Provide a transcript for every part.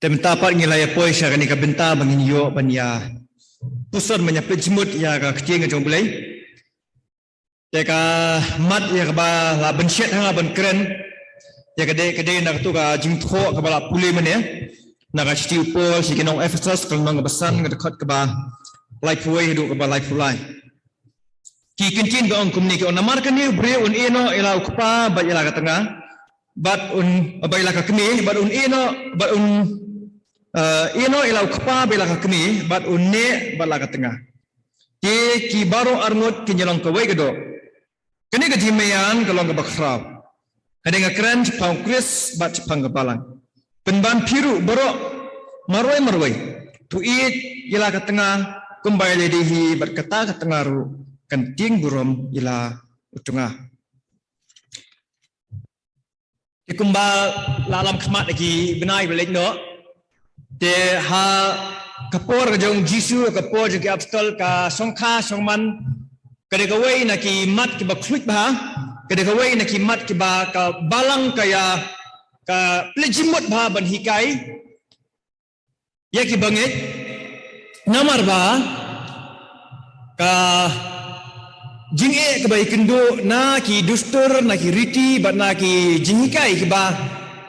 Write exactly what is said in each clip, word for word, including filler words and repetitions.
Te mynta pat ngi la ïa poi sha kane ka bynta ba ngin ïoh ban ïa puson ban ïa pynjmut ïa ka ktien ka jong U Blei. Te ka mat ïa kaba la bynshet ha nga ban kren ïa ka dei, ka dei na katu ka jingthoh kaba la pule mynne na ka shithi u Paul sha ki nong Ephesus, ka lynnong kaba san, ka dkhot kaba laiphew wei haduh kaba laiphew lai. Ki kyntien ka ong kumne, ki ong, namar kane u briew un ïehnoh ïa la u kpa bad ïa la ka tnga, bad un, bad ïa la ka kmie, bad un ïehnoh, bad un, eh, ïehnoh ïa la u kpa bad ïa la ka kmie, bad un neh bad la ka tnga. Te ki baroh arngut kin ïa long kawei ka doh. Kane ka jingmaïan ka long kaba khraw. Hadien nga kren shaphang u Khrist bad shaphang ka balang. Pynban phi ruh baroh marwei marwei, to ïeit ïa la ka tnga kumba ïa lade hi, bad kata ka tnga ruh kan tieng burom ïa la u tnga. Te kumba la lam khmat ha ki bnai ba leit noh, te ha ka por ka jong u Jisu, ka por jong ki apostol, ka shongkha shongman ka dei kawei na ki mat kiba khluit bha, ka dei kawei na ki mat kiba ka balang ka ïa, ka pynjmut bha ban hikai ïa ki bangeit. Namar ba ka jingeh kaba ïakynduh na ki dustur, na ki riti bad na ki jinghikai kiba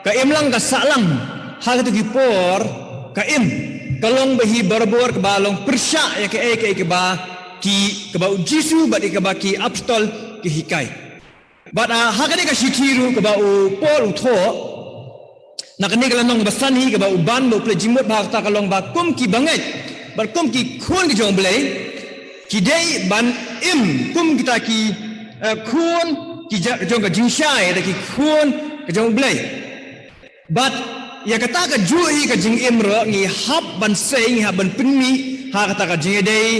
ka imlang ka sahlang ha katu ki por ka im, ka long ba hi barabor kaba long pyrshah ïa kaei kaei kaba ki, kaba u Jisu bad ïa kaba ki apostol ki hikai. Bad, ah, ha kane ka shithi ruh kaba u Paul u thoh, na kane ka lynnong ba san hi, kaba u ban ba u pynjmut bha, kata ka long ba kum ki bangeit bad kum ki khun ki jong U Blei, ki dei ban im kum kita ki, eh, khun ki ja-, jong ka jingshai, da ki khun ki jong U Blei. Bad ïa kata kajuh hi ka jingim ruh ngi hap ban sei, ngi hap ban pynmih ha kata ka jingïadei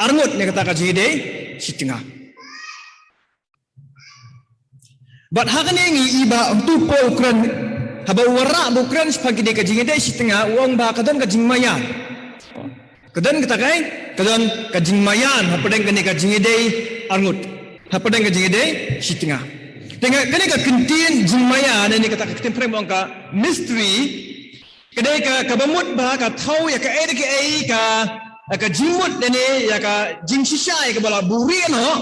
arngut ne kata ka jingïadei shitnga. Bad ha kane ngi i ba hangtu u Paul u kren, haba u wanrah ba u kren shaphang kine ka jingïadei shitnga, u ong ba ka don ka jingmaïan. Ka don kata kaei, ka don ka jingmaïan hapdeng kane ka jingïadei arngut, hapdeng ka jingïadei shitnga. Te nga, kane ka kyntien jingmaïan, ne kata ka kyntien phareng ba ong ka mystery, ka dei ka, kaba mut ba ka thaw ïa kaei kaei ka, ka jingmut ne ïa ka jingshisha ïa kaba la buhrieh noh.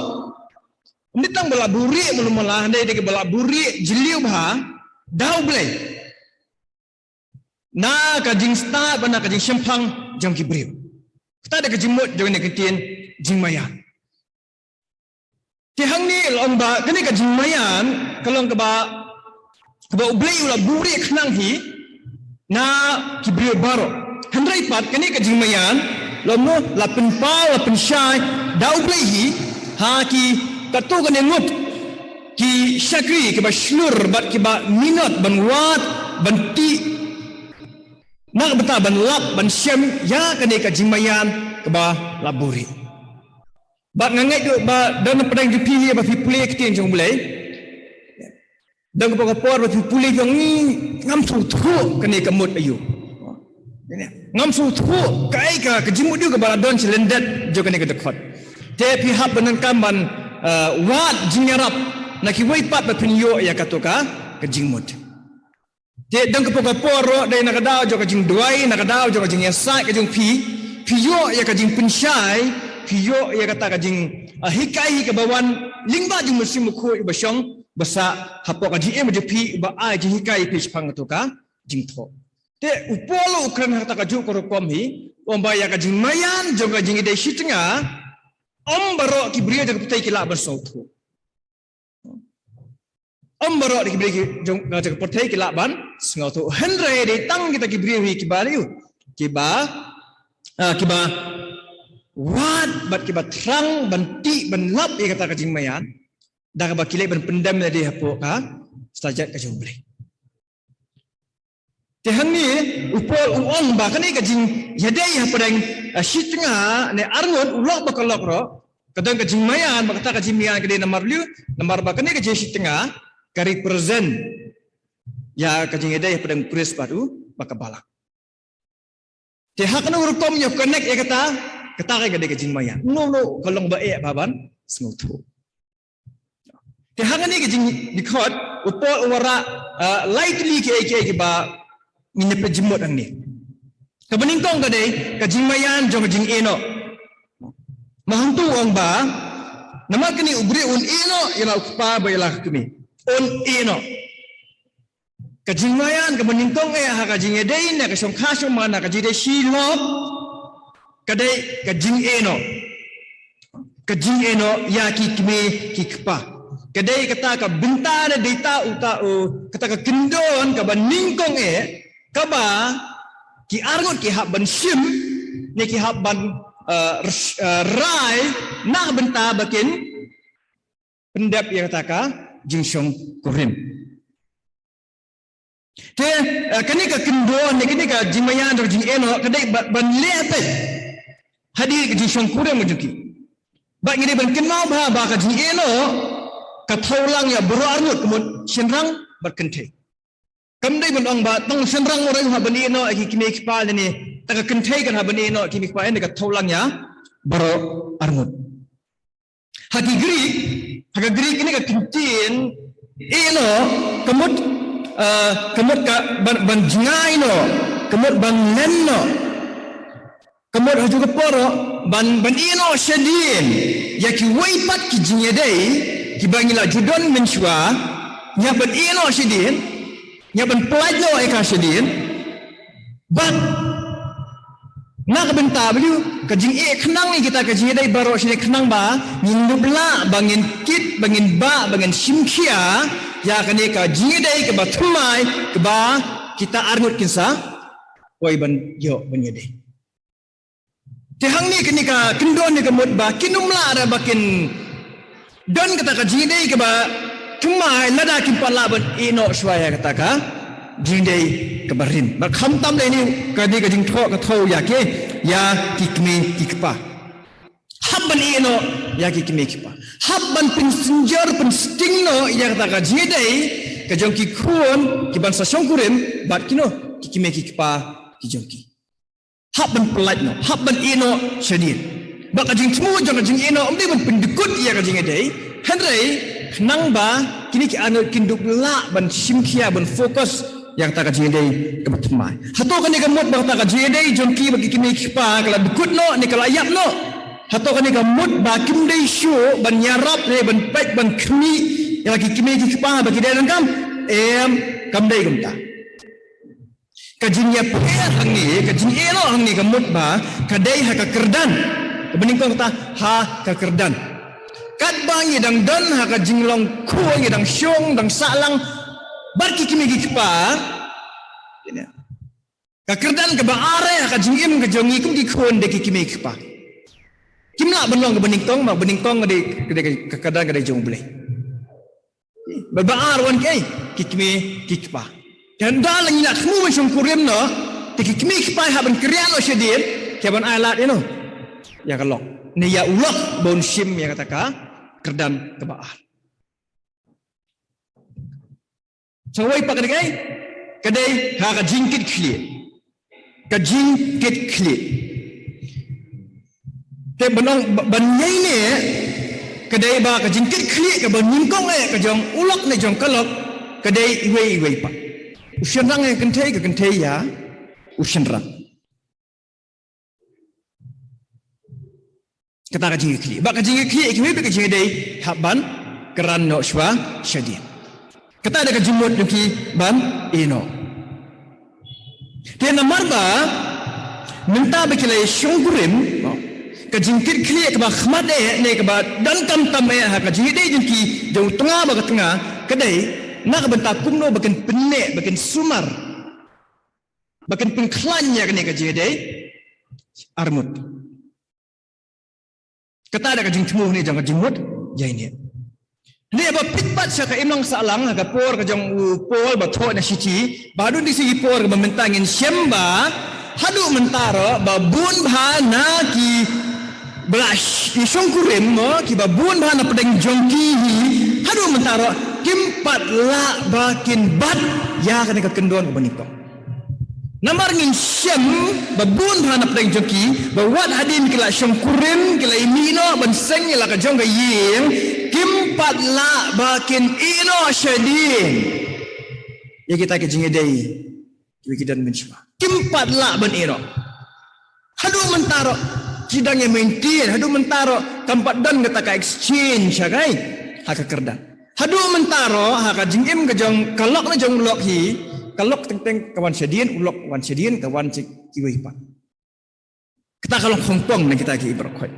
Ym dei tang ba la buhrieh malu mala, hynrei dei kaba la buhrieh jylliew bha da U Blei na ka jingstad bad na ka jingshemphang jong ki briew. Kata dei ka jingmut jong kane ka kyntien jingmaïan. Te hangne la ong ba kane ka jingmaïan ka long kaba, kaba U Blei u la buhrieh khnang hi na ki briew baroh. Hynrei pat kane ka jingmaïan la ong, la pynpaw, la pynshai da U Blei hi ha ki, katto katne ngut ki shakri kiba shlur bad kiba minot ban wad, ban tih, na ka bynta ban lap, ban shem ïa kane ka jingmaïan kaba la buhrieh. Bad nga ngeit ruh ba don hapdeng jong phi hi ba phi pule ktien jong U Blei. Don kata ka por ba phi pule, phi ong, ngi, ngam sngewthuh kane ka mut aïu. Ngam sngewthuh kaei ka, ka jingmut aïu kaba la don sha lyndet jong kane ka dkhot. Te phi hap ban donkam ban, eh, wad jingïarap na kiwei pat ba phin ïoh ïa kato ka, ka jingmut. Te don kata ka por ruh, dei na ka daw jong ka jingduwai, na ka daw jong ka jingïasaid ka jong phi, phi ïoh ïa ka jingpynshai, phi ïoh ïa kata ka jing, ah, hikai hi kaba wan lyngba jong u Mynsiem Bakhuid uba shong, ba sah hapoh ka jingim jong phi, uba ai jinghikai ïa phi shaphang kato ka jingthoh. Te u Paul u kren ha kata kajuh ka rukom hi, u ong ba ïa ka jingmaïan jong ka jingïadei shitnga, ym baroh ki briew jong ka pyrthei ki lah ban sngewthuh. Ym baroh ki briew ki jong, jong ka pyrthei ki lah ban sngewthuh. Hynrei dei tang kita ki briew hi kiba, kiba, ah, kiba wad bad kiba thrang ban tih ban lap ïa kata ka jingmaïan, da kaba ki leit ban pyndem lade hapoh ka stad jait ka jong U Blei. Te hangne u Paul u ong ba kane ka jingïadei hapdeng, eh, shitnga ne arngut, u lok ba ka lok ruh, ka don ka jingmaïan, ba kata ka jingmaïan ka dei namar lyu, namar ba kane ka jingshitnga ka represent ïa ka jingïadei hapdeng u Khrist bad u, bad ka balang. Te ha kano rukom ïa connect ïa kata, kata ka dei ka jingmaïan. No, no, ka long ba eh ba ban sngewthuh. Te hangne ka jingdkhot, u Paul u wanrah, ah, lai tylli kiei kiei kiba ngin ïa pynjemot hangne. Kaba nyngkong ka dei ka jingmaïan jong ka jingeh noh. Ba hangtu u ong ba, namar kane u briew un ïeh noh ïa la u kpa bad ïa la ka kmie. Un ïeh noh. Ka jingmaïan kaba nyngkong eh ha ka jingïadei ne ka shongkha shongman, ka jingïadei shilok, ka dei ka jingïeh noh. Ka jingïeh noh ïa ki kmie ki kpa. Ka dei kata ka bynta ne dei ta uta u, kata ka kyndon kaba nyngkong eh, kaba ki arngut ki hap ban shim, ne ki hap ban, eh, rs-, eh, rai, na ka bynta ba kin pyndep ïa kata ka jingshongkurim. Te, eh, kane ka kyndon, ne kane ka jingmaïan jong ka jingïeh noh, ka dei ba-, ban leh peit hadien ka jingshongkurim jong ki. Bad ngi dei ban kynmaw ba, ba ka jingïeh noh, ka thew lang ïa baroh arngut, ka mut shynrang bad kynthei. Kam dei ban ong ba tang shynrang u dei u hap ban ïeh noh ïa ki kmie ki kpa ne, tang ka kynthei kan hap ban ïeh noh ïa ki kmie ki kpa, ne ka thew lang ïa baroh arngut. Ha ki Greek, ha ka Greek kane ka kyntien ïeh noh, ka mut, eh, ka mut ka ban, ban jngai noh, ka mut ban len noh. Ka mut ha kajuh ka por ruh, ban, ban ïeh noh shadien ïa kiwei pat ki jingïadei kiba ngi la ju don mynshuwa, ngi hap ban ïeh noh shadien, ngi hap ban pyllait noh ïa ka shadien. Bad na ka bynta ba ïoh ka jingïeh khnang ïa kita ka jingïadei baroh shadien, khnang ba ngin dup lah, ba ngin kit, ba ngin bah, ba ngin shim khia ïa kane ka jingïadei kaba thymmai, kaba kita arngut kin sa poi ban ïoh ban ïadei. Te hangne kane ka kyndon ne ka mut ba kin ym lah ruh ba kin don kata ka jingïadei kaba thymmai lada kim pat lah ban ïeh noh shuwa ïa kata ka jingïadei kaba rim. Bad khamtam lei ne ka dei ka jingthoh ka thew ïa ki, ïa ki kmie ki kpa. Hap ban ïeh noh ïa ki kmie ki kpa. Hap ban pynsynjor pynsting noh ïa kata ka jingïadei ka jong ki khun kiban sa shongkurim bad kino ki kmie ki kpa ki jong ki. Hap ban pyllait noh, hap ban ïeh noh shadien. Ba ka jingthmu jong ka jingïeh noh ym dei ban pyndykut ïa ka jingïadei, hynrei khnang ba kine ki arngut kin dup lah ban shim khia, ban focus ïa kata ka jingïadei kaba thymmai. Hato kane ka mut ba kata ka jingïadei jong ki bad ki kmie ki kpa ka la dykut noh ne ka la ïap noh? Hato kane ka mut ba kim dei shuh ban ïarap ne ban peit ban khmih ïa ki kmie ki kpa ba ki dei donkam? Em, kam dei kumta. Ka jingïapher hangne, ka jingïeh noh hangne ka mut ba ka dei ha ka kyrdan. Kaba nyngkong kata ha ka kyrdan. Katba ngi dang don ha ka jinglong khun, ngi dang shong, dang sah lang bad ki kmie ki kpa. Ka kyrdan kaba ar eh ha ka jingim ka jong ngi kum ki khun, dei ki kmie ki kpa. Kim lah ban long kaba nyngkong, ma ba nyngkong ka dei, ka dei ka kyrdan ka dei jong U Blei. Ba, ba ar wan kiei? Ki kmie ki kpa. Te haba la ngi la thmu ban shongkurim noh, te ki kmie ki kpa hap ban kren noh shadien, ki ban ai lad ïa no, ïa ka lok, ne ïa u lok ba un shim ïa kata ka kyrdan kaba ar. Sa wei pat ka dei kaei? Ka dei ha ka jingkitkhlieh. Ka jingkitkhlieh. Te ban ong ba, ban ïaineh, ka dei ba ka jingkitkhlieh kaba nyngkong eh ka jong u lok ne jong ka lok, ka dei iwei iwei pat. U shynrang ïa ka kynthei, ka kynthei ïa u shynrang. Kata ka jingkitkhlieh. Ba ka jingkitkhlieh, kiwei pat ka jingkitdei hap ban kren noh shuwa shadien. Kata dei ka jingmut jong ki ban ïeh noh. Te namar ba mynta ba ki la ïa shongkurim, ka jingkitkhlieh kaba khmat eh ne kaba donkam tam eh ha ka jingkitdei jong ki, jong u tnga bad ka tnga, ka dei na ka bynta kumno ba kin pynneh, ba kin sumar, ba kin pynkhlaiñ ïa kane ka jingkitdei arngut. Kata dei ka jingthmu hangne jong ka jingmut ïaineh. Hynrei haba peit pat sha ka imlang sahlang ha ka por ka jong u Paul ba thoh na shithi, bad haduh dei shi ki por kaba mynta ngin shem ba haduh mynta ruh ba bun bha na kiba la sh-, ïa shongkurim mo, kiba bun bha na pdeng jong ki hi, haduh mynta ruh kim pat lah ba kin bat ïa kane ka kyndon kaba nyngkong. Namar ngin shem ba bun bha na pdeng jong ki, ba wat hadien ki la shongkurim, ki la ïa mih noh ban seng ïa la ka jong ka ïing, kim pat lah ba kin ïeh noh shadien ïa kita ki jingkitdei kiba ki don mynshuwa. Kim pat lah ban ïeh noh. Haduh mynta ruh ki dang ïa maintain, haduh mynta ruh kam pat don kata ka exchange ha ka, ha ka kyrdan. Haduh mynta ruh ha ka jingim ka jong ka lok na jong u lok hi, ka lok teng teng ka wan shadien, u lok wan shadien, ka wan sha kiwei pat. Kata ka long khongpong na kita ki baroh khoit.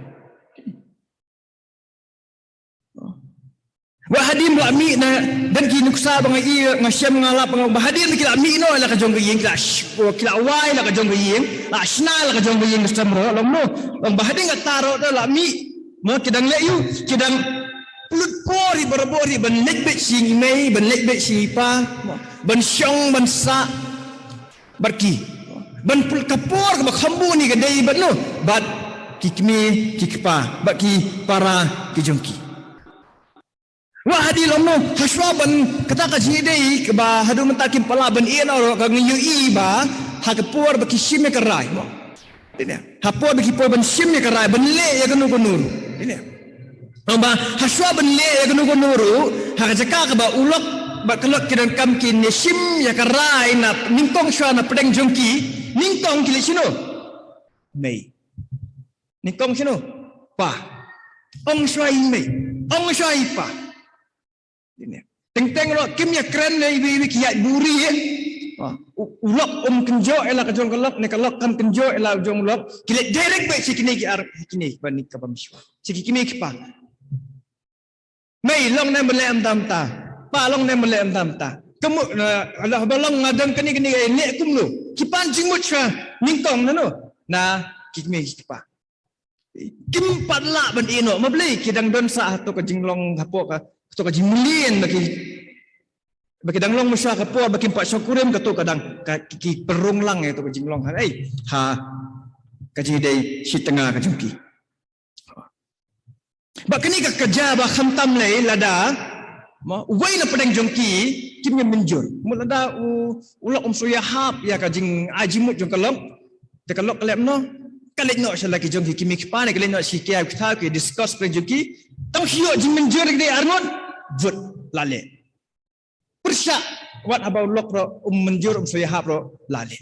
Ba hadien ba la mih na, don ki nuksa ba nga ïohi, nga shem, nga lap, nga ba hadien ba ki la mih noh la ka jong ka ïing, ki la sh-, oh, ki la wai la ka jong ka ïing, la shna la ka jong ka ïing, ka stem ruh, long noh. Long ba hadien kata ruh da la mih. Mo, ki dang leh ïa u, ki dang pynlut por hi barabor hi ban leit beit sha i mei, ban leit beit sha i pa, mo, ban shong, ban sah bad ki. Ban pynlut ka por kaba kham bun hi ka dei bad, noh, bad ki kmie ki kpa, bad ki para ki jong ki. Wat hadien, long noh, hashwa ban kata ka jingïadei kaba haduh mynta kim pat lah ban ïehnoh ruh, ka ngi ïohi ba ha ka por ba ki shim ïa ka rai, mo. Dei ne? Ha por ba ki poi ban shim ïa ka rai, ban leh ïa kano kano ruh. Dei ne? Long ba hashwa ban leh ïa kano kano ruh, ha ka jaka kaba u lok bad ka lok ki donkam kin ïa shim ïa ka rai na nyngkong, shwa na pdeng jong ki, nyngkong ki leit shano? Mei. Nyngkong shano? Pa. Ong shwa i mei. Ong shwa i pa. Dei ne? Teng teng ruh kim ïakren lei, iwei iwei ki ïaid buri, eh. Ah, u, u lok um kynjoh ïa la ka jong ka lok, ne ka lok kam kynjoh ïa la jong u lok. Ki leit direct beit sha kine ki ar, kine ba ni kaba mynshuwa. Sha ki kmie ki kpa. Mei, long ne ym leh ym dam ta. Pa, long ne ym leh ym dam ta. Ka mut, eh, la ba long nga dang kane kane, eh, leh kumno. Ki pan jingmut shwa nyngkong na, noh, na ki kmie ki kpa. Kim pat lah ban ïehnoh, ma balei? Ki dang don sa hato ka jinglong hapoh ka, hato ka jingmlien ba ki, ba ki dang long mynshuwa ka por ba kim pat shongkurim, kato ka dang ka, ki, ki pynrung lang ïa kato ka jinglong ha, eh, ha ka jingïadei shi tnga ka jong ki. Bad kane ka, ka jia ba khamtam lei lada, mo, uwei na pdeng jong ki kim ïa mynjur. Mut lada u, u lok um shu ïahap ïa ka jingai jingmut jong ka lok, te ka lok ka leh kumno? Ka leit noh sha la ki jong ki kmie ki kpa ne ka leit noh sha ki ïa ki thaw, ki discuss pdeng jong ki. Tang shu ïoh jingmynjur ki dei arngut, vut, la leh. Pyrshah wat haba u lok ruh um mynjur, um shu ïahap ruh, la leh.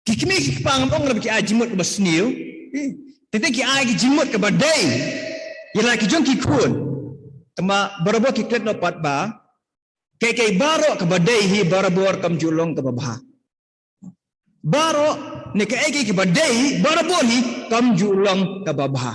Ki kmie ki kpa ngam ong lada ki ai jingmut kaba sniew, eh, teng teng ki ai ki jingmut kaba dei ïa la ki jong ki khun. Tangba barabor ki klet noh pat ba kaei kaei baroh kaba dei hi barabor kam ju long kaba bha. Baroh ne kaei kaei kaba dei barabor hi kam ju long kaba bha.